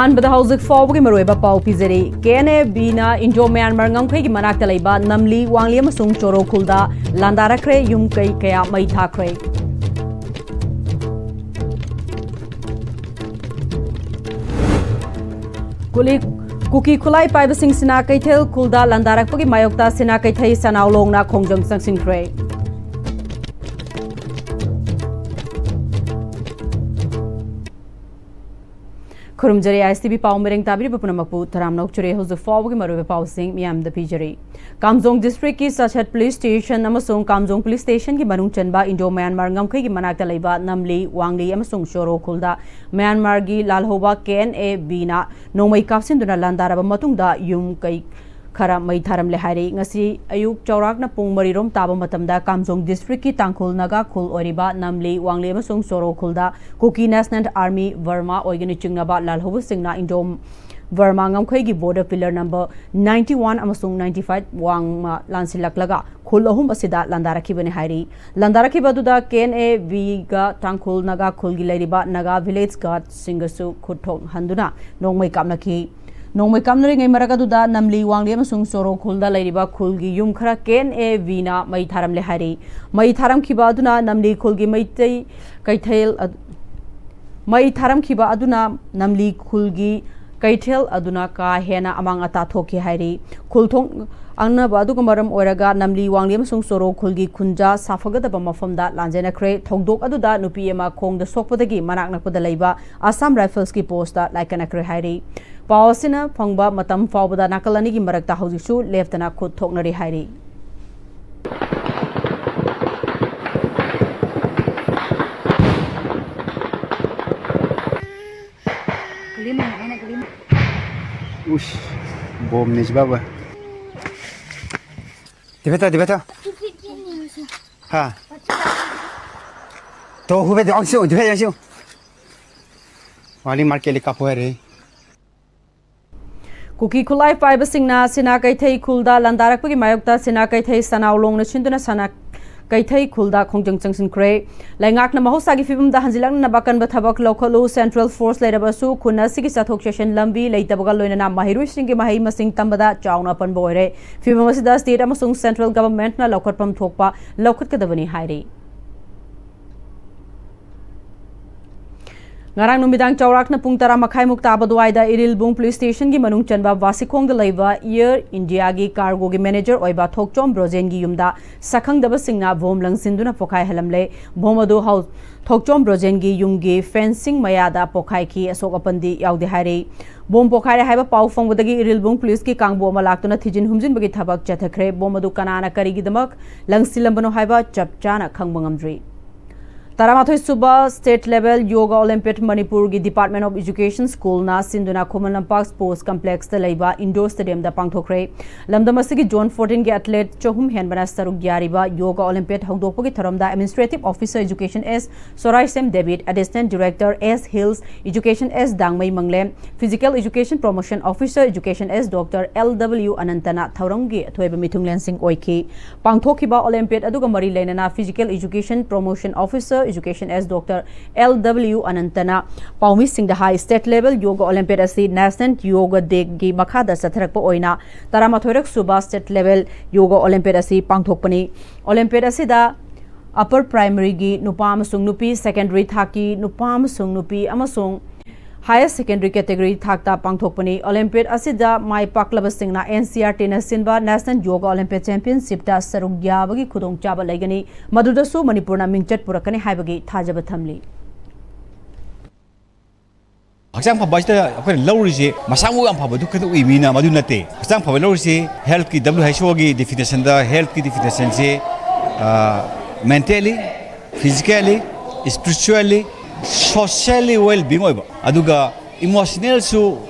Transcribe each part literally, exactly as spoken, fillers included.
ꯑꯍꯥꯟꯕꯗ ꯍꯧꯖꯤꯛ ꯐꯥꯎꯕꯒꯤ ꯃꯔꯨꯑꯣꯏꯕ ꯄꯥꯎ ꯄꯤꯖꯔꯤ꯫ ꯀꯦ ꯑꯦꯟ ꯑꯦ ꯕꯤꯅ ꯏꯟꯗꯣ ꯃ꯭ꯌꯥꯟꯃꯥꯔ ꯉꯝꯈꯩꯒꯤ ꯃꯅꯥꯛꯇ ꯂꯩꯕ ꯅꯝꯂꯤ, ꯋꯥꯡꯂꯤ ꯑꯃꯁꯨꯡ ꯆꯣꯔꯣ ꯈꯨꯜꯗ ꯂꯥꯟꯗꯥꯔꯛꯈ꯭ꯔꯦ, ꯌꯨꯝ ꯀꯩ ꯀꯌꯥ ꯃꯩ ꯊꯥꯈ꯭ꯔꯦ꯫ ꯀꯨꯂꯤ-, ꯀꯨꯀꯤ ꯈꯨꯠꯂꯥꯏ ꯄꯥꯏꯕꯁꯤꯡꯁꯤꯅ ꯀꯩꯊꯦꯜ ꯈꯨꯜꯗ ꯂꯥꯟꯗꯥꯔꯛꯄꯒꯤ ꯃꯥꯌꯣꯛꯇ ꯁꯤꯅꯥ ꯀꯩꯊꯩ ꯁꯅꯥꯎ ꯂꯣꯡꯅ ꯈꯣꯡꯖꯪ ꯆꯪꯁꯤꯟꯈ꯭ꯔꯦ꯫ ꯈꯨꯔꯨꯝꯖꯔꯤ, ꯑꯥꯏ ꯑꯦꯁ ꯇꯤ ꯚꯤ ꯄꯥꯎ ꯃꯤꯔꯦꯡ ꯇꯥꯕꯤꯔꯤꯕ ꯄꯨꯝꯅꯃꯛꯄꯨ ꯇꯔꯥꯝꯅ ꯑꯣꯛꯆꯔꯤ꯫ ꯍꯧꯖꯤꯛ ꯐꯥꯎꯕꯒꯤ ꯃꯔꯨꯑꯣꯏꯕ ꯄꯥꯎꯁꯤꯡ ꯃꯤꯌꯥꯝꯗ ꯄꯤꯖꯔꯤ꯫ ꯀꯥꯝꯖꯣꯡ ꯗꯤꯁꯇ꯭ꯔꯤꯛꯀꯤ ꯆꯥꯆꯠ ꯄꯨꯂꯤꯁ ꯁ꯭ꯇꯦꯁꯟ ꯑꯃꯁꯨꯡ ꯀꯥꯝꯖꯣꯡ ꯄꯨꯂꯤꯁ ꯁ꯭ꯇꯦꯁꯟꯒꯤ ꯃꯅꯨꯡ ꯆꯟꯕ ꯏꯟꯗꯣ ꯃ꯭ꯌꯥꯟꯃꯥꯔ ꯉꯝꯈꯩꯒꯤ ꯃꯅꯥꯛꯇ ꯂꯩꯕ ꯅꯝꯂꯤ, ꯋꯥꯡꯂꯤ ꯑꯃꯁꯨꯡ ꯆꯣꯔꯣ ꯈꯨꯜꯗ ꯃ꯭ꯌꯥꯟꯃꯥꯔꯒꯤ ꯂꯥꯜꯍꯧꯕ ꯀꯦ ꯑꯦꯟ ꯑꯦ ꯕꯤꯅ ꯅꯣꯡꯃꯩ ꯀꯥꯞꯁꯤꯟꯗꯨꯅ ꯂꯥꯟꯗꯥꯔꯕ ꯃꯇꯨꯡꯗ ꯌꯨꯝ ꯀꯩ ꯈꯔ ꯃꯩ ꯊꯥꯔꯝꯂꯦ ꯍꯥꯏꯔꯤ꯫ ꯉꯁꯤ ꯑꯌꯨꯛ ꯆꯥꯎꯔꯥꯛꯅ ꯄꯨꯡ ꯃꯔꯤꯔꯣꯝ ꯇꯥꯕ ꯃꯇꯝꯗ ꯀꯥꯝꯖꯣꯡ ꯗꯤꯁꯇ꯭ꯔꯤꯛꯀꯤ ꯇꯥꯡꯈꯨꯜ ꯅꯥꯒꯥ ꯈꯨꯜ ꯑꯣꯏꯔꯤꯕ ꯅꯝꯂꯤ, ꯋꯥꯡꯂꯤ ꯑꯃꯁꯨꯡ ꯆꯣꯔꯣ ꯈꯨꯜꯗ ꯀꯨꯀꯤ ꯅꯦꯁꯅꯦꯜ ꯑꯥꯔꯃꯤ ꯕꯔꯃꯥ ꯑꯣꯏꯒꯅꯤ ꯆꯤꯡꯅꯕ ꯂꯥꯜꯍꯧꯕꯁꯤꯡꯅ ꯏꯟꯗꯣ ꯕꯔꯃꯥ ꯉꯝꯈꯩꯒꯤ border pillar number ninety one ꯑꯃꯁꯨꯡ ꯅꯥꯏꯟꯇꯤ ꯐꯥꯏꯚ ꯋꯥꯡꯃ ꯂꯥꯟꯁꯤꯜꯂꯛꯂꯒ ꯈꯨꯜ ꯑꯍꯨꯝ ꯑꯁꯤꯗ ꯂꯥꯟꯗꯥꯔꯛꯈꯤꯕꯅꯤ ꯍꯥꯏꯔꯤ꯫ ꯂꯥꯟꯗꯥꯔꯛꯈꯤꯕ ꯑꯗꯨꯗ ꯀꯦ ꯑꯦꯟ ꯑꯦ ꯕꯤꯒ ꯇꯥꯡꯈꯨꯜ ꯅꯥꯒꯥ ꯈꯨꯜꯒꯤ ꯂꯩꯔꯤꯕ ꯅꯥꯒꯥ ꯚꯤꯂꯦꯖ ꯒꯥꯔꯗꯁꯤꯡꯒꯁꯨ ꯈꯨꯠ ꯊꯣꯛꯍꯟꯗꯨꯅ ꯅꯣꯡꯃꯩ ꯀꯥꯞꯅꯈꯤ꯫ ꯅꯣꯡꯃꯩ ꯀꯥꯞꯅꯔꯤꯉꯩ ꯃꯔꯛ ꯑꯗꯨꯗ ꯅꯝꯂꯤ, ꯋꯥꯡꯂꯤ ꯑꯃꯁꯨꯡ ꯆꯣꯔꯣ ꯈꯨꯜꯗ ꯂꯩꯔꯤꯕ ꯈꯨꯜꯒꯤ ꯌꯨꯝ ꯈꯔ ꯀꯦ ꯑꯦꯟ ꯑꯦ ꯕꯤꯅ ꯃꯩ ꯊꯥꯔꯝꯂꯦ ꯍꯥꯏꯔꯤ꯫ ꯃꯩ ꯊꯥꯔꯝꯈꯤꯕ ꯑꯗꯨꯅ ꯅꯝꯂꯤ ꯈꯨꯜꯒꯤ ꯃꯩꯇꯩ ꯀꯩꯊꯦꯜ ꯑꯗꯨ, ꯃꯩ ꯊꯥꯔꯝꯈꯤꯕ ꯑꯗꯨꯅ ꯅꯝꯂꯤ ꯈꯨꯜꯒꯤ ꯀꯩꯊꯦꯜ ꯑꯗꯨꯅ ꯀꯥ ꯍꯦꯟꯅ ꯑꯃꯥꯡ ꯑꯇꯥ ꯊꯣꯛꯈꯤ ꯍꯥꯏꯔꯤ꯫ ꯈꯨꯜ ꯊꯣꯡ ꯑꯪꯅꯕ ꯑꯗꯨꯒ ꯃꯔꯝ ꯑꯣꯏꯔꯒ ꯅꯝꯂꯤ, ꯋꯥꯡꯂꯤ ꯑꯃꯁꯨꯡ ꯆꯣꯔꯣ ꯈꯨꯜꯒꯤ ꯈꯨꯟꯖꯥ ꯁꯥꯐꯒꯗꯕ ꯃꯐꯝꯗ ꯂꯥꯟꯖꯦꯟꯅꯈ꯭ꯔꯦ꯫ ꯊꯧꯗꯣꯛ ꯑꯗꯨꯗ ꯅꯨꯄꯤ ꯑꯃ ꯈꯣꯡꯗ ꯁꯣꯛꯄꯗꯒꯤ ꯃꯅꯥꯛ ꯅꯛꯄꯗ ꯂꯩꯕ ꯑꯁꯥꯝ ꯔꯥꯏꯐꯜꯁꯀꯤ ꯄꯣꯁꯇ ꯂꯥꯏꯀꯠꯅꯈ꯭ꯔꯦ ꯍꯥꯏꯔꯤ꯫ ꯄꯥꯎ ꯑꯁꯤꯅ ꯐꯪꯕ ꯃꯇꯝ ꯐꯥꯎꯕꯗ ꯅꯥꯀꯜ ꯑꯅꯤꯒꯤ ꯃꯔꯛꯇ ꯍꯧꯖꯤꯛꯁꯨ ꯂꯦꯞꯇꯅ ꯈꯨꯠ ꯊꯣꯛꯅꯔꯤ ꯍꯥꯏꯔꯤ꯫ Ush, bom ne baba. Dibeta, dibeta. Ha. To hube de angsiu, dibe angsiu. Wali market li kapu hai re. ꯀꯨꯀꯤ ꯈꯨꯠꯂꯥꯏ ꯄꯥꯏꯕꯁꯤꯡꯅ ꯁꯤꯅꯥ ꯀꯩꯊꯩ ꯈꯨꯜꯗ ꯂꯥꯟꯗꯥꯔꯛꯄꯒꯤ ꯃꯥꯌꯣꯛꯇ ꯁꯤꯅꯥ ꯀꯩꯊꯩ ꯁꯅꯥꯎ ꯂꯣꯡꯅ ꯁꯤꯟꯗꯨꯅ ꯁꯅꯥ ꯀꯩꯊꯩ ꯈꯨꯜꯗ ꯈꯣꯡꯖꯪ ꯆꯪꯁꯤꯟꯈ꯭ꯔꯦ꯫ ꯂꯩꯉꯥꯛꯅ ꯃꯍꯧꯁꯥꯒꯤ ꯐꯤꯕꯝꯗ ꯍꯟꯖꯤꯜꯂꯛꯅꯅꯕ ꯑꯀꯟꯕ ꯊꯕꯛ ꯂꯧꯈꯠꯂꯨ, ꯁꯦꯟꯇ꯭ꯔꯦꯜ ꯐꯣꯔꯁ ꯂꯩꯔꯕꯁꯨ ꯈꯨꯟ ꯑꯁꯤꯒꯤ ꯆꯠꯊꯣꯛ ꯆꯠꯁꯤꯟ ꯂꯝꯕꯤ ꯂꯩꯇꯕꯒ ꯂꯣꯏꯅꯅ ꯃꯍꯩꯔꯣꯏꯁꯤꯡꯒꯤ ꯃꯍꯩ ꯃꯁꯤꯡ ꯇꯝꯕꯗ ꯆꯥꯎꯅ ꯑꯄꯟꯕ ꯑꯣꯏꯔꯦ꯫ ꯐꯤꯕꯝ ꯑꯁꯤꯗ ꯁ꯭ꯇꯦꯠ ꯑꯃꯁꯨꯡ ꯁꯦꯟꯇ꯭ꯔꯦꯜ ꯒꯚꯔꯟꯃꯦꯟꯠꯅ ꯂꯧꯈꯠꯐꯝ ꯊꯣꯛꯄ ꯂꯧꯈꯠꯀꯗꯕꯅꯤ ꯍꯥꯏꯔꯤ꯫ ꯉꯔꯥꯡ ꯅꯨꯃꯤꯗꯥꯡ ꯆꯥꯎꯔꯥꯛꯅ ꯄꯨꯡ ꯇꯔꯥ ꯃꯈꯥꯏꯃꯨꯛ ꯇꯥꯕ ꯑꯗꯨꯋꯥꯏꯗ ꯏꯔꯤꯜꯕꯨꯡ ꯄꯨꯂꯤꯁ ꯁ꯭ꯇꯦꯁꯟꯒꯤ ꯃꯅꯨꯡ ꯆꯟꯕ ꯕꯥꯁꯤꯈꯣꯡꯗ ꯂꯩꯕ ꯏꯌꯔ ꯏꯟꯗꯤꯌꯥꯒꯤ ꯀꯥꯔꯒꯣꯒꯤ ꯃꯦꯅꯦꯖꯔ ꯑꯣꯏꯕ ꯊꯣꯛꯆꯣꯝ ꯕ꯭ꯔꯣꯖꯦꯟꯒꯤ ꯌꯨꯝꯗ ꯁꯛꯈꯪꯗꯕꯁꯤꯡꯅ ꯕꯣꯝ ꯂꯪꯁꯤꯟꯗꯨꯅ ꯄꯣꯈꯥꯏꯍꯜꯂꯝꯂꯦ꯫ ꯕꯣꯝ ꯑꯗꯨ ꯍꯧ-, ꯊꯣꯛꯆꯣꯝ ꯕ꯭ꯔꯣꯖꯦꯟꯒꯤ ꯌꯨꯝꯒꯤ ꯐꯦꯟꯁꯤꯡ ꯃꯌꯥꯗ ꯄꯣꯈꯥꯏꯈꯤ, ꯑꯁꯣꯛ ꯑꯄꯟꯗꯤ ꯌꯥꯎꯗꯦ ꯍꯥꯏꯔꯤ꯫ ꯕꯣꯝ ꯄꯣꯈꯥꯏꯔꯦ ꯍꯥꯏꯕ ꯄꯥꯎ ꯐꯪꯕꯗꯒꯤ ꯏꯔꯤꯜꯕꯨꯡ ꯄꯨꯂꯤꯁꯀꯤ ꯀꯥꯡꯕꯨ ꯑꯃ ꯂꯥꯛꯇꯨꯅ ꯊꯤꯖꯤꯟ ꯍꯨꯝꯖꯤꯟꯕꯒꯤ ꯊꯕꯛ ꯆꯠꯊꯈ꯭ꯔꯦ꯫ ꯕꯣꯝ ꯑꯗꯨ ꯀꯅꯥꯅ ꯀꯔꯤꯒꯤꯗꯃꯛ ꯂꯪꯁꯤꯜꯂꯝꯕꯅꯣ ꯍꯥꯏꯕ ꯆꯞ ꯆꯥꯅ ꯈꯪꯕ ꯉꯝꯗ꯭ꯔꯤ꯫ ꯇꯔꯥꯃꯥꯊꯣꯏ ꯁꯨꯕ ꯁ꯭ꯇꯦꯠ ꯂꯦꯚꯦꯜ ꯌꯣꯒꯥ ꯑꯣꯂꯦꯝꯄꯤꯌꯥꯗ ꯃꯅꯤꯄꯨꯔꯒꯤ ꯗꯤꯄꯥꯔꯠꯃꯦꯟꯠ ꯑꯣꯐ ꯏꯖꯨꯀꯦꯁꯟ ꯁ꯭ꯀꯨꯜꯅ ꯁꯤꯟꯗꯨꯅ ꯈꯨꯃꯟ ꯂꯝꯄꯥꯛ ꯁ꯭ꯄꯣꯔꯠꯁ ꯀꯝꯄ꯭ꯂꯦꯛꯁꯇ ꯂꯩꯕ ꯏꯟꯗꯣꯔ ꯁ꯭ꯇꯦꯗꯤꯌꯝꯗ ꯄꯥꯡꯊꯣꯛꯈ꯭ꯔꯦ꯫ ꯂꯝꯗꯝ ꯑꯁꯤꯒꯤ ꯖꯣꯟ ꯐꯣꯔꯇꯤꯟꯒꯤ ꯑꯦꯊꯂꯦꯠ ꯆꯍꯨꯝ ꯍꯦꯟꯕꯅ ꯁꯔꯨꯛ ꯌꯥꯔꯤꯕ ꯌꯣꯒꯥ ꯑꯣꯂꯦꯝꯄꯤꯌꯥꯗ ꯍꯧꯗꯣꯛꯄꯒꯤ ꯊꯧꯔꯝꯗ administrative officer education S Soraisam ꯗꯦꯕꯤꯗ, additional director S hills education S Dangmei Manglem, physical education promotion officer education S doctor L W ꯑꯅꯟꯇꯅ ꯊꯧꯔꯝꯒꯤ ꯑꯊꯣꯏꯕ ꯃꯤꯊꯨꯡꯂꯦꯟꯁꯤꯡ ꯑꯣꯏꯈꯤ꯫ ꯄꯥꯡꯊꯣꯛꯈꯤꯕ ꯑꯣꯂꯦꯝꯄꯤꯌꯥꯗ ꯑꯗꯨꯒ ꯃꯔꯤ ꯂꯩꯅꯅ physical education promotion officer education S doctor L W ꯑꯅꯟꯇꯅ ꯄꯥꯎꯃꯤꯁꯤꯡꯗ ꯍꯥꯏ, ꯁ꯭ꯇꯦꯠ ꯂꯦꯚꯦꯜ ꯌꯣꯒꯥ ꯑꯣꯂꯦꯝꯄꯤꯌꯥꯗ ꯑꯁꯤ ꯅꯦꯁꯅꯦꯜ ꯌꯣꯒꯥ ꯗꯦꯒꯤ ꯃꯈꯥꯗ ꯆꯠꯊꯔꯛꯄ ꯑꯣꯏꯅ ꯇꯔꯥꯃꯥꯊꯣꯏꯔꯛ ꯁꯨꯕ ꯁ꯭ꯇꯦꯠ ꯂꯦꯚꯦꯜ ꯌꯣꯒꯥ ꯑꯣꯂꯦꯝꯄꯤꯌꯥꯗ ꯑꯁꯤ ꯄꯥꯡꯊꯣꯛꯄꯅꯤ꯫ ꯑꯣꯂꯦꯝꯄꯤꯌꯥꯗ ꯑꯁꯤꯗ ꯑꯄꯔ ꯄ꯭ꯔꯥꯏꯃꯔꯤꯒꯤ ꯅꯨꯄꯥ ꯑꯃꯁꯨꯡ ꯅꯨꯄꯤ, ꯁꯦꯀꯦꯟꯗꯔꯤ ꯊꯥꯛꯀꯤ ꯅꯨꯄꯥ ꯑꯃꯁꯨꯡ ꯅꯨꯄꯤ ꯑꯃꯁꯨꯡ ꯍꯥꯌꯔ ꯁꯦꯀꯦꯟꯗꯔꯤ ꯀꯦꯇꯦꯒꯣꯔꯤ ꯊꯥꯛꯇ ꯄꯥꯡꯊꯣꯛꯄꯅꯤ꯫ ꯑꯣꯂꯦꯝꯄꯤꯌꯥꯗ ꯑꯁꯤꯗ ꯃꯥꯏ ꯄꯥꯛꯂꯕꯁꯤꯡꯅ ꯑꯦꯟ ꯁꯤ ꯑꯥꯔ ꯇꯤꯅ ꯁꯤꯟꯕ ꯅꯦꯁꯅꯦꯜ ꯌꯣꯒꯥ ꯑꯣꯂꯦꯝꯄꯤꯌꯥꯗ ꯆꯦꯝꯄꯤꯌꯟꯁꯤꯞꯇ ꯁꯔꯨꯛ ꯌꯥꯕꯒꯤ ꯈꯨꯗꯣꯡꯆꯥꯕ ꯂꯩꯒꯅꯤ, ꯃꯗꯨꯗꯁꯨ ꯃꯅꯤꯄꯨꯔꯅ ꯃꯤꯡꯆꯠ ꯄꯨꯔꯛꯀꯅꯤ ꯍꯥꯏꯕꯒꯤ ꯊꯥꯖꯕ ꯊꯝꯂꯤ꯫ ꯍꯛꯆꯥꯡ ꯐꯕ ꯍꯥꯏꯁꯤꯗ ꯑꯩꯈꯣꯏꯅ ꯂꯧꯔꯤꯁꯦ ꯃꯁꯥ ꯃꯎ ꯌꯥꯝ ꯐꯕꯗꯨ ꯈꯛꯇ ꯎꯏ ꯃꯤꯅ, ꯃꯗꯨ ꯅꯠꯇꯦ꯫ ꯍꯛꯆꯥꯡ ꯐꯕ ꯂꯧꯔꯤꯁꯦ ꯍꯦꯜꯠꯀꯤ, ꯗꯕ꯭ꯂꯤꯎ ꯑꯩꯆ ꯑꯣꯒꯤ ꯗꯤꯐꯤꯅꯦꯁꯟꯗ ꯍꯦꯜꯠꯀꯤ ꯗꯤꯐꯤꯅꯦꯁꯟꯁꯦ ꯃꯦꯟꯇꯦꯂꯤ, ꯐꯤꯖꯤꯀꯦꯂꯤ, ꯏꯁꯄꯤꯔꯤꯆꯨꯋꯦꯂꯤ, ꯁꯣꯁꯤꯌꯦꯂꯤ ꯋꯦꯜ ꯕꯤꯡ ꯑꯣꯏꯕ, ꯑꯗꯨꯒ ꯏꯃꯣꯁꯅꯦꯜꯁꯨ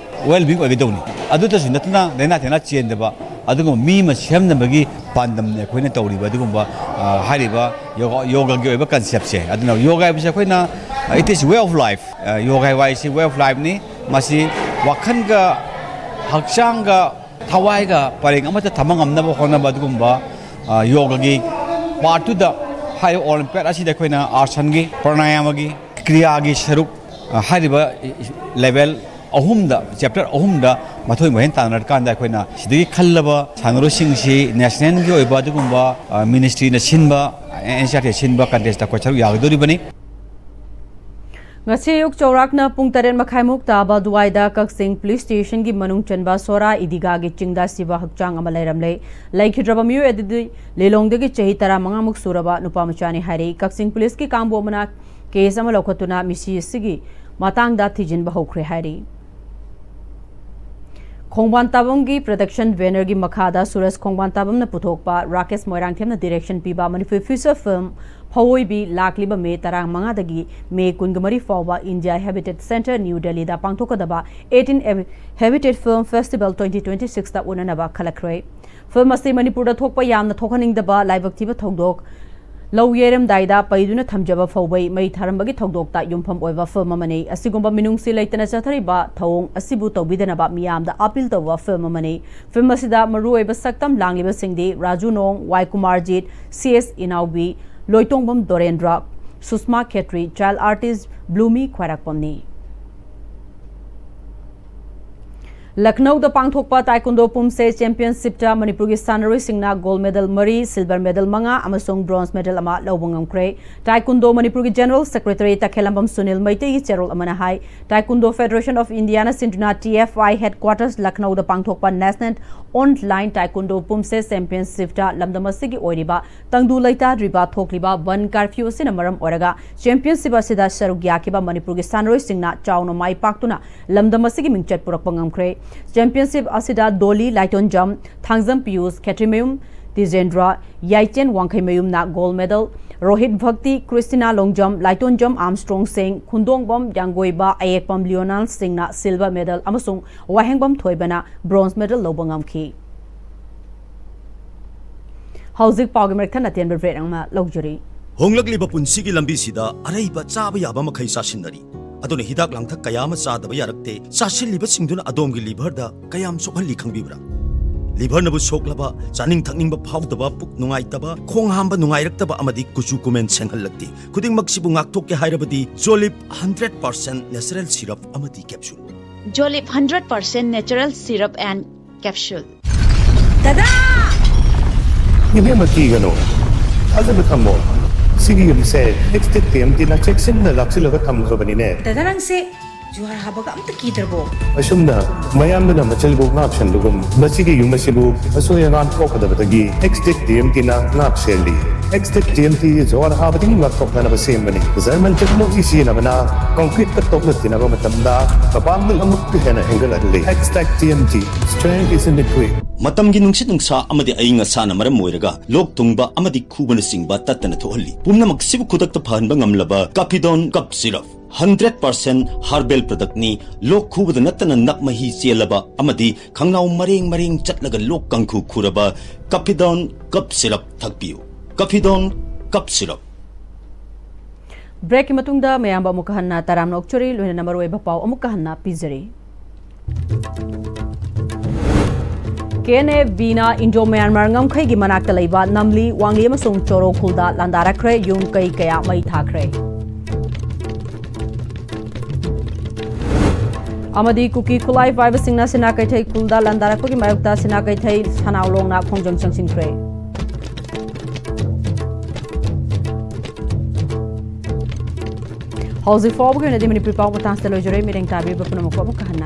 ꯋꯦꯜ ꯕꯤꯡ ꯑꯣꯏꯒꯗꯧꯅꯤ꯫ ꯑꯗꯨꯇꯁꯨ ꯅꯠꯇꯅ ꯂꯥꯏꯅꯥ ꯇꯤꯟꯅꯥ ꯆꯦꯟꯗꯕ ꯑꯗꯨꯒꯨꯝꯕ ꯃꯤ ꯑꯃ ꯁꯦꯝꯅꯕꯒꯤ ꯄꯥꯟꯗꯝꯅꯤ ꯑꯩꯈꯣꯏꯅ ꯇꯧꯔꯤꯕ ꯑꯗꯨꯒꯨꯝꯕ, ꯑ, ꯍꯥꯏꯔꯤꯕ ꯌꯣꯒꯥ, ꯌꯣꯒꯥꯒꯤ ꯑꯣꯏꯕ ꯀꯟꯁꯦꯞꯁꯦ꯫ ꯑꯗꯨꯅ ꯌꯣꯒꯥ ꯍꯥꯏꯕꯁꯦ ꯑꯩꯈꯣꯏꯅ, it is way of life꯫ ꯑ, ꯌꯣꯒꯥ ꯍꯥꯏꯕ ꯍꯥꯏꯁꯤ way of lifeꯅꯤ꯫ ꯃꯁꯤ ꯋꯥꯈꯜꯒ ꯍꯛꯆꯥꯡꯒ ꯊꯋꯥꯏꯒ ꯄꯔꯦꯡ ꯑꯃꯠꯇ ꯊꯝꯕ ꯉꯝꯅꯕ ꯍꯣꯠꯅꯕ ꯑꯗꯨꯒꯨꯝꯕ, ꯑ, ꯌꯣꯒꯥꯒꯤ ꯄꯥꯔꯠ ꯇꯨꯗ ꯍꯥꯏꯔꯤꯕ ꯑꯣꯂꯤꯝꯄꯤꯌꯥꯠ ꯑꯁꯤꯗ ꯑꯩꯈꯣꯏꯅ ꯑꯥꯁꯟꯒꯤ, ꯄ꯭ꯔꯅꯥꯌꯥꯃꯒꯤ, ꯀ꯭ꯔꯤꯌꯥꯒꯤ ꯁꯔꯨꯛ, ꯑ, ꯍꯥꯏꯔꯤꯕ ꯂꯦꯚꯦꯜ ꯑꯍꯨꯝꯗ, ꯆꯦꯞꯇꯔ ꯑꯍꯨꯝꯗ ꯃꯊꯣꯏ ꯃꯍꯦꯟ ꯇꯥꯟꯅꯔꯀꯥꯟꯗ ꯑꯩꯈꯣꯏꯅ ꯁꯤꯗꯒꯤ ꯈꯜꯂꯕ ꯁꯥꯟꯅꯔꯣꯏꯁꯤꯡꯁꯤ ꯅꯦꯁꯅꯦꯜꯒꯤ ꯑꯣꯏꯕ ꯑꯗꯨꯒꯨꯝꯕ, ꯑ, ꯃꯤꯅꯤꯁꯇ꯭ꯔꯤꯅ ꯁꯤꯟꯕ, ꯑꯦꯟ ꯁꯤ ꯑꯥꯔ ꯇꯤ ꯁꯤꯟꯕ ꯀꯟꯇꯦꯁꯇ ꯑꯩꯈꯣꯏ ꯁꯔꯨꯛ ꯌꯥꯒꯗꯧꯔꯤꯕꯅꯤ꯫ ꯉꯁꯤ ꯑꯌꯨꯛ ꯆꯥꯎꯔꯥꯛꯅ ꯄꯨꯡ ꯇꯔꯦꯠ ꯃꯈꯥꯏꯃꯨꯛ ꯇꯥꯕ ꯑꯗꯨꯋꯥꯏꯗ ꯀꯛꯆꯤꯡ ꯄꯨꯂꯤꯁ ꯁ꯭ꯇꯦꯁꯟꯒꯤ ꯃꯅꯨꯡ ꯆꯟꯕ ꯁꯣꯔꯥ ꯏꯗꯤꯒꯥꯒꯤ ꯆꯤꯡꯗ ꯑꯁꯤꯕ ꯍꯛꯆꯥꯡ ꯑꯃ ꯂꯩꯔꯝꯂꯦ꯫ ꯂꯩꯈꯤꯗ꯭ꯔꯕ ꯃꯤꯑꯣꯏ ꯑꯗꯨꯗꯤ ꯂꯤꯂꯣꯡꯗꯒꯤ ꯆꯍꯤ ꯇꯔꯥꯃꯉꯥꯃꯨꯛ ꯁꯨꯔꯕ ꯅꯨꯄꯥ ꯃꯆꯥꯅꯤ ꯍꯥꯏꯔꯤ꯫ ꯀꯛꯆꯤꯡ ꯄꯨꯂꯤꯁꯀꯤ ꯀꯥꯡꯕꯨ ꯑꯃꯅ ꯀꯦꯁ ꯑꯃ ꯂꯧꯈꯠꯇꯨꯅ ꯃꯤꯁꯤ ꯑꯁꯤꯒꯤ ꯃꯇꯥꯡꯗ ꯊꯤꯖꯤꯟꯕ ꯍꯧꯈ꯭ꯔꯦ ꯍꯥꯏꯔꯤ꯫ ꯈꯣꯡꯕꯥꯟ ꯇꯥꯕꯝꯒꯤ ꯄ꯭ꯔꯗꯛꯁꯟ ꯕꯦꯅꯔꯒꯤ ꯃꯈꯥꯗ ꯁꯨꯔꯖ ꯈꯣꯡꯕꯥꯟ ꯇꯥꯕꯝꯅ ꯄꯨꯊꯣꯛꯄ, ꯔꯥꯀꯦꯁ ꯃꯣꯏꯔꯥꯡꯊꯦꯝꯅ ꯗꯤꯔꯦꯛꯁꯟ ꯄꯤꯕ ꯃꯅꯤꯄꯨꯔꯤ ꯐꯤꯆꯔ ꯐꯤꯜꯝ ꯐꯋꯣꯏꯕꯤ ꯂꯥꯛꯂꯤꯕ ꯃꯦ ꯇꯔꯥꯃꯉꯥꯗꯒꯤ ꯃꯦ ꯀꯨꯟꯃꯔꯤ ꯐꯥꯎꯕ ꯏꯟꯗꯤꯌꯥ ꯍꯦꯕꯤꯇꯦꯠ ꯁꯦꯟꯇꯔ, ꯅ꯭ꯌꯨ ꯗꯦꯜꯂꯤꯗ ꯄꯥꯡꯊꯣꯛꯀꯗꯕ eighteen Hab-, Habitat Film Festival twenty twenty-six ꯇ ꯎꯅꯅꯕ ꯈꯜꯂꯛꯈ꯭ꯔꯦ꯫ ꯐꯤꯜꯝ ꯑꯁꯤ ꯃꯅꯤꯄꯨꯔꯗ ꯊꯣꯛꯄ ꯌꯥꯝꯅ ꯊꯣꯛꯍꯟꯅꯤꯡꯗꯕ ꯂꯥꯏꯕꯛ ꯊꯤꯕ ꯊꯧꯗꯣꯛ, ꯂꯧ ꯌꯩꯔꯝꯗꯥꯏꯗ ꯄꯩꯗꯨꯅ ꯊꯝꯖꯕ ꯐꯧꯕꯩ ꯃꯩ ꯊꯥꯔꯝꯕꯒꯤ ꯊꯧꯗꯣꯛꯇ ꯌꯨꯝꯐꯝ ꯑꯣꯏꯕ ꯐꯤꯜꯝ ꯑꯃꯅꯤ꯫ ꯑꯁꯤꯒꯨꯝꯕ ꯃꯤꯅꯨꯡꯁꯤ ꯂꯩꯇꯅ ꯆꯠꯊꯔꯤꯕ ꯊꯧꯑꯣꯡ ꯑꯁꯤꯕꯨ ꯇꯧꯕꯤꯗꯅꯕ ꯃꯤꯌꯥꯝꯗ ꯑꯥꯄꯤꯜ ꯇꯧꯕ ꯐꯤꯜꯝ ꯑꯃꯅꯤ꯫ ꯐꯤꯜꯝ ꯑꯁꯤꯗ ꯃꯔꯨꯑꯣꯏꯕ ꯁꯛꯇꯝ ꯂꯥꯡꯂꯤꯕꯁꯤꯡꯗꯤ ꯔꯥꯖꯨ ꯅꯣꯡ, ꯋꯥꯏ ꯀꯨꯃꯥꯔꯖꯤꯠ, ꯁꯤ ꯑꯦꯁ ꯏꯅꯥꯎꯕꯤ, ꯂꯣꯏꯇꯣꯡꯕꯝ ꯗꯣꯔꯦꯟꯗ꯭ꯔ, ꯁꯨꯁꯃꯥ ꯈꯦꯇ꯭ꯔꯤ, ꯆꯥꯏꯜ ꯑꯥꯔꯇꯤꯁ ꯕ꯭ꯂꯨꯃꯤ ꯈ꯭ꯋꯥꯏꯔꯥꯛꯄꯝꯅꯤ꯫ ꯂꯈꯅꯧꯗ ꯄꯥꯡꯊꯣꯛꯄ ꯇꯥꯏꯀꯨꯟꯗꯣ ꯄꯨꯝꯁꯦ ꯆꯦꯝꯄꯤꯌꯟꯁꯤꯞꯇ ꯃꯅꯤꯄꯨꯔꯒꯤ ꯁꯥꯟꯅꯔꯣꯏꯁꯤꯡꯅ ꯒꯣꯜꯗ ꯃꯦꯗꯜ ꯃꯔꯤ, ꯁꯤꯜꯚꯔ ꯃꯦꯗꯜ ꯃꯉꯥ ꯑꯃꯁꯨꯡ ꯕ꯭ꯔꯣꯟꯖ ꯃꯦꯗꯜ ꯑꯃ ꯂꯧꯕ ꯉꯝꯈ꯭ꯔꯦ꯫ ꯇꯥꯏꯀꯨꯟꯗꯣ ꯃꯅꯤꯄꯨꯔꯒꯤ ꯖꯦꯅꯔꯦꯜ ꯁꯦꯀ꯭ꯔꯦꯇꯔꯤ ꯇꯈꯦꯂꯝꯕꯝ ꯁꯨꯅꯤꯜ ꯃꯩꯇꯩꯒꯤ ꯆꯦꯔꯣꯜ ꯑꯃꯅ ꯍꯥꯏ, ꯇꯥꯏꯀꯨꯟꯗꯣ ꯐꯦꯗꯔꯦꯁꯟ ꯑꯣꯐ ꯏꯟꯗꯤꯌꯥꯅ ꯁꯤꯟꯗꯨꯅ T F I headquarters ꯂꯈꯅꯧꯗ ꯄꯥꯡꯊꯣꯛꯄ ꯅꯦꯁꯅꯦꯜ ꯑꯣꯟꯂꯥꯏꯟ ꯇꯥꯏꯀꯨꯟꯗꯣ ꯄꯨꯝꯁꯦ ꯆꯦꯝꯄꯤꯌꯟꯁꯤꯞꯇ ꯂꯝꯗꯝ ꯑꯁꯤꯒꯤ ꯑꯣꯏꯔꯤꯕ ꯇꯪꯗꯨ ꯂꯩꯇꯥꯗ꯭ꯔꯤꯕ ꯊꯣꯛꯂꯤꯕ ꯕꯟ ꯀꯥꯔꯐ꯭ꯌꯨ ꯑꯁꯤꯅ ꯃꯔꯝ ꯑꯣꯏꯔꯒ ꯆꯦꯝꯄꯤꯌꯟꯁꯤꯞ ꯑꯁꯤꯗ ꯁꯔꯨꯛ ꯌꯥꯈꯤꯕ ꯃꯅꯤꯄꯨꯔꯒꯤ ꯁꯥꯟꯅꯔꯣꯏꯁꯤꯡꯅ ꯆꯥꯎꯅ ꯃꯥꯏ ꯄꯥꯛꯇꯨꯅ ꯂꯝꯗꯝ ꯑꯁꯤꯒꯤ ꯃꯤꯡꯆꯠ ꯄꯨꯔꯛꯄ ꯉꯝꯈ꯭ꯔꯦ꯫ ꯆꯦꯝꯄꯤꯌꯟꯁꯤꯞ ꯑꯁꯤꯗ ꯗꯣꯂꯤ ꯂꯥꯏꯇꯣꯟꯖꯝ, ꯊꯥꯡꯖꯝ ꯄꯤꯌꯨꯁ, ꯈꯦꯇ꯭ꯔꯤꯃꯌꯨꯝ ꯇꯤꯖꯦꯟꯗ꯭ꯔ, ꯌꯥꯏꯆꯦꯟ ꯋꯥꯡꯈꯩꯃꯌꯨꯝꯅ ꯒꯣꯜꯗ ꯃꯦꯗꯜ, ꯔꯣꯍꯤꯠ ꯚꯛꯇꯤ, ꯀ꯭ꯔꯤꯁꯇꯤꯅꯥ ꯂꯣꯡꯖꯝ, ꯂꯥꯏꯇꯣꯟꯖꯝ ꯑꯥꯝꯁꯇ꯭ꯔꯣꯡ ꯁꯤꯡ, ꯈꯨꯟꯗꯣꯡꯕꯝ ꯌꯥꯡꯒꯣꯏꯕ, ꯑꯌꯦꯛꯄꯝ ꯂꯤꯑꯣꯅꯥꯜ ꯁꯤꯡꯅ ꯁꯤꯜꯚꯔ ꯃꯦꯗꯜ ꯑꯃꯁꯨꯡ ꯋꯥꯍꯦꯡꯕꯝ ꯊꯣꯏꯕꯅ ꯕ꯭ꯔꯣꯟꯖ ꯃꯦꯗꯜ ꯂꯧꯕ ꯉꯝꯈꯤ꯫ ꯍꯧꯖꯤꯛ ꯄꯥꯎꯒꯤ ꯃꯔꯛ ꯊꯠꯅ ꯇꯦꯟꯕ ꯕ꯭ꯔꯦꯛ ꯑꯃ ꯂꯧꯖꯔꯤ꯫ ꯍꯣꯡꯂꯛꯂꯤꯕ ꯄꯨꯟꯁꯤꯒꯤ ꯂꯝꯕꯤꯁꯤꯗ ꯑꯔꯩꯕ ꯆꯥꯕ ꯌꯥꯕ ꯃꯈꯩ ꯆꯥꯁꯤꯟꯅꯔꯤ꯫ ꯑꯗꯨꯅ ꯍꯤꯗꯥꯛ ꯂꯥꯡꯊꯛ ꯀꯌꯥ ꯑꯃ ꯆꯥꯗꯕ ꯌꯥꯔꯛꯇꯦ꯫ ꯆꯥꯁꯤꯜꯂꯤꯕꯁꯤꯡꯗꯨꯅ ꯑꯗꯣꯝꯒꯤ ꯂꯤꯚꯔꯗ ꯀꯌꯥꯝ ꯁꯣꯛꯍꯜꯂꯤ ꯈꯪꯕꯤꯕ꯭ꯔꯥ? ꯂꯤꯚꯔꯅꯕꯨ ꯁꯣꯛꯂꯕ, ꯆꯥꯅꯤꯡ ꯊꯛꯅꯤꯡꯕ ꯐꯥꯎꯗꯕ, ꯄꯨꯛ ꯅꯨꯡꯉꯥꯏꯇꯕ, ꯈꯣꯡ ꯍꯥꯝꯕ ꯅꯨꯡꯉꯥꯏꯔꯛꯇꯕ ꯑꯃꯗꯤ ꯀꯨꯆꯨ ꯀꯨꯃꯦꯟ ꯁꯦꯡꯍꯜꯂꯛꯇꯦ꯫ ꯈꯨꯗꯤꯡꯃꯛꯁꯤꯕꯨ ꯉꯥꯛꯊꯣꯛꯀꯦ ꯍꯥꯏꯔꯕꯗꯤ Jolib hundred percent natural syrup ꯑꯃꯗꯤ capsule꯫ Jolib hundred percent natural syrup and capsule꯫ ꯗꯗꯥ! ꯏꯕꯦꯝꯃ, ꯀꯤꯒꯅꯨ꯫ ꯊꯥꯖꯕ ꯊꯝꯃꯣ꯫ ꯁꯤꯒꯤ ꯌꯨꯝꯁꯦ ꯑꯦꯛꯁꯇꯦꯛ ꯇꯤ ꯑꯦꯝ ꯇꯤꯅ ꯆꯦꯛꯁꯤꯟꯅ ꯂꯥꯛꯁꯤꯜꯂꯒ ꯊꯝꯈ꯭ꯔꯕꯅꯤꯅꯦ꯫ ꯗꯗꯥ, ꯅꯪꯁꯦ ꯖꯨꯍꯥꯔ ꯍꯥꯕꯒ ꯑꯝꯇ ꯀꯤꯗ꯭ꯔꯕꯣ? ꯑꯁꯨꯝꯅ ꯃꯌꯥꯝꯗꯨꯅ ꯃꯆꯜꯕꯨ ꯉꯥꯛ ꯁꯦꯟꯕꯒꯨꯝ, ꯃꯁꯤꯒꯤ ꯌꯨꯝ ꯑꯁꯤꯕꯨ ꯑꯁꯣꯏ ꯑꯉꯥꯝ ꯊꯣꯛꯀꯗꯕꯗꯒꯤ ꯑꯦꯛꯁꯇꯦꯛ ꯇꯤ ꯑꯦꯝ ꯇꯤꯅ ꯉꯥꯛ ꯁꯦꯜꯂꯤ꯫ ꯑꯦꯛꯁꯇꯦꯛ ꯇꯤ ꯑꯦꯝ ꯇꯤ ꯖꯨꯍꯥꯔ ꯍꯥꯕꯗꯒꯤ ꯉꯥꯛꯊꯣꯛꯅꯅꯕ ꯁꯦꯝꯕꯅꯤ꯫ ꯖꯔꯃꯟ ꯇꯦꯛꯅꯣꯂꯣꯖꯤ ꯁꯤꯖꯤꯟꯅꯕꯅ ꯀꯪꯀ꯭ꯔꯤꯠꯀ ꯇꯣꯛꯅ ꯇꯤꯟꯅꯕ ꯃꯇꯝꯗ ꯃꯄꯥꯡꯒꯜ ꯑꯃꯨꯛꯀ ꯍꯦꯟꯅ ꯍꯦꯟꯒꯠꯍꯜꯂꯤ꯫ Xtech T M T, strength is in the grit꯫ ꯃꯇꯝꯒꯤ ꯅꯨꯡꯁꯤꯠ ꯅꯨꯡꯁꯥ ꯑꯃꯗꯤ ꯑꯏꯪ ꯑꯁꯥꯅ ꯃꯔꯝ ꯑꯣꯏꯔꯒ ꯂꯣꯛ ꯊꯨꯡꯕ ꯑꯃꯗꯤ ꯈꯨꯕꯅꯆꯤꯡꯕ ꯇꯠꯇꯅ ꯊꯣꯛꯍꯜꯂꯤ꯫ ꯄꯨꯝꯅꯃꯛꯁꯤꯕꯨ ꯈꯨꯗꯛꯇ ꯐꯍꯟꯕ ꯉꯝꯂꯕ ꯀꯥꯐꯤꯗꯣꯟ ꯀꯞ syrup. Hundred percent herbal product ꯅꯤ꯫ ꯂꯣꯛ ꯈꯨꯕꯗ ꯅꯠꯇꯅ ꯅꯞ ꯃꯍꯤ ꯆꯦꯜꯂꯕ ꯑꯃꯗꯤ ꯈꯪꯅꯥꯎ ꯃꯔꯦꯡ ꯃꯔꯦꯡ ꯆꯠꯂꯒ ꯂꯣꯛ ꯀꯥꯡꯈꯨ ꯈꯨꯔꯕ ꯀꯥꯐꯤꯗꯣꯟ ꯀꯞ ꯁꯤꯔꯞ ꯊꯛꯄꯤꯌꯨ꯫ ꯀꯥꯐꯤꯗꯣꯟ ꯀꯞ ꯁꯤꯔꯞ꯫ ꯕ꯭ꯔꯦꯛꯀꯤ ꯃꯇꯨꯡꯗ ꯃꯌꯥꯝꯕꯨ ꯑꯃꯨꯛꯀ ꯍꯟꯅ ꯇꯔꯥꯝꯅ ꯑꯣꯛꯆꯔꯤ, ꯂꯣꯏꯅꯅ ꯃꯔꯨꯑꯣꯏꯕ ꯄꯥꯎ ꯑꯃꯨꯛꯀ ꯍꯟꯅ ꯄꯤꯖꯔꯤ꯫ ꯀꯦ ꯑꯦꯟ ꯑꯦ ꯕꯤꯅ ꯏꯟꯗꯣ ꯃ꯭ꯌꯥꯟꯃꯥꯔ ꯉꯝꯈꯩꯒꯤ ꯃꯅꯥꯛꯇ ꯂꯩꯕ ꯅꯝꯂꯤ, ꯋꯥꯡꯂꯤ ꯑꯃꯁꯨꯡ ꯆꯣꯔꯣ ꯈꯨꯜꯗ ꯂꯥꯟꯗꯥꯔꯛꯈ꯭ꯔꯦ, ꯌꯨꯝ ꯀꯩ ꯀꯌꯥ ꯃꯩ ꯊꯥꯈ꯭ꯔꯦ꯫ ꯑꯃꯗꯤ ꯀꯨꯀꯤ ꯈꯨꯠꯂꯥꯏ ꯄꯥꯏꯕꯁꯤꯡꯅ ꯁꯤꯅꯥ ꯀꯩꯊꯩ ꯈꯨꯜꯗ ꯂꯥꯟꯗꯥꯔꯛꯄꯒꯤ ꯃꯥꯌꯣꯛꯇ ꯁꯤꯅꯥ ꯀꯩꯊꯩ ꯁꯅꯥꯎꯂꯣꯡꯅ ꯈꯣꯡꯖꯪ ꯆꯪꯁꯤꯟꯈ꯭ꯔꯦ꯫ ꯍꯧꯖꯤꯛ ꯐꯥꯎꯕꯒꯤ ꯑꯣꯏꯅꯗꯤ ꯃꯅꯤꯄꯨꯔꯤ ꯄꯥꯎ ꯃꯇꯥꯡꯁꯤꯗ ꯂꯣꯏꯖꯔꯦ꯫ ꯃꯤꯠꯌꯦꯡ ꯇꯥꯕꯤꯕ ꯄꯨꯝꯅꯃꯛꯄꯨ ꯑꯃꯨꯛꯀ ꯍꯟꯅ